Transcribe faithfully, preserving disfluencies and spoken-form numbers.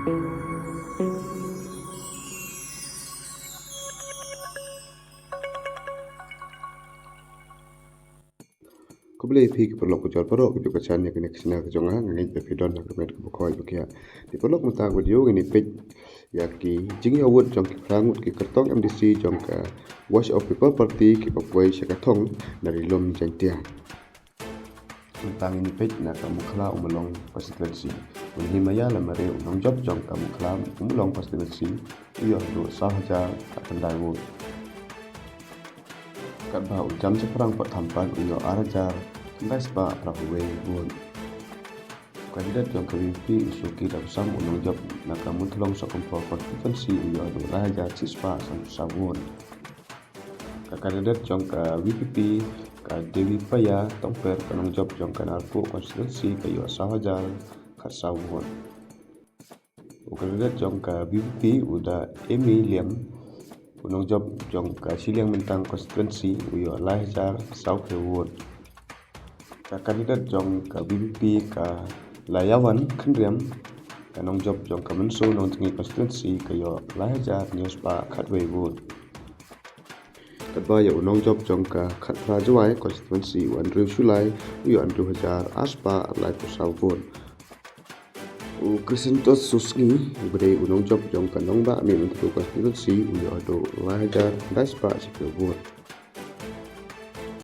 Khublei phi ki paralok ki jor paralok ki ju ka chan ïa kane ka channel ka jong nga, nga ngeit ba phi don ha ka met kaba khoi ba khiah. Ki paralok, mynta ka video ngin ïa peit ïa ki jingïoh vote jong ki phra ngut ki kyrtong M D C jong ka Voice of People Party kiba poi sha ka thong na Ri Lum Jaiñtia. Mynta ngin ïa peit na ka Mukhla Umalong constituency. U Nehemiah Lamare u nongjop jong ka Mukhla Umalong constituency u ïoh haduh saw hajar khyndai vote. Katba u Jamshaphrang Pohthampad u ïoh ar hajar khyndai spah phra phew wei vote. Kandidet jong ka V P P u Soki Dapsam u nongjop na ka Munthlong Sohkymphor constituency u ïoh haduh lai hajar shi spah sanphew saw vote. Ka kandidet jong ka V P P ka Devi Paya Tongper ka nongjop jong ka Narpuh constituency ka ïoh saw hajar khatsaw vote. U kandidet jong ka V P P u Da Emi Liam u nongjop jong ka Shilliang Myntang constituency u ïoh lai hajar saw phew vote. Ka kandidet jong ka V P P ka Laiawan Khynriam ka nongjop jong ka Mynso Nongjngi constituency ka ïoh lai hajar hynñiew spah khatwei vote. Katba ïa u nongjop jong ka Khatphra Jowai constituency u Andrew Shullai u ïoh hynriew hajar ar spah laiphew saw vote. U Crescentos Susngi uba dei u nongjop jong ka Nongbah Mihmyntdu constituency u ïoh haduh lai hajar khyndai spah shiphew vote.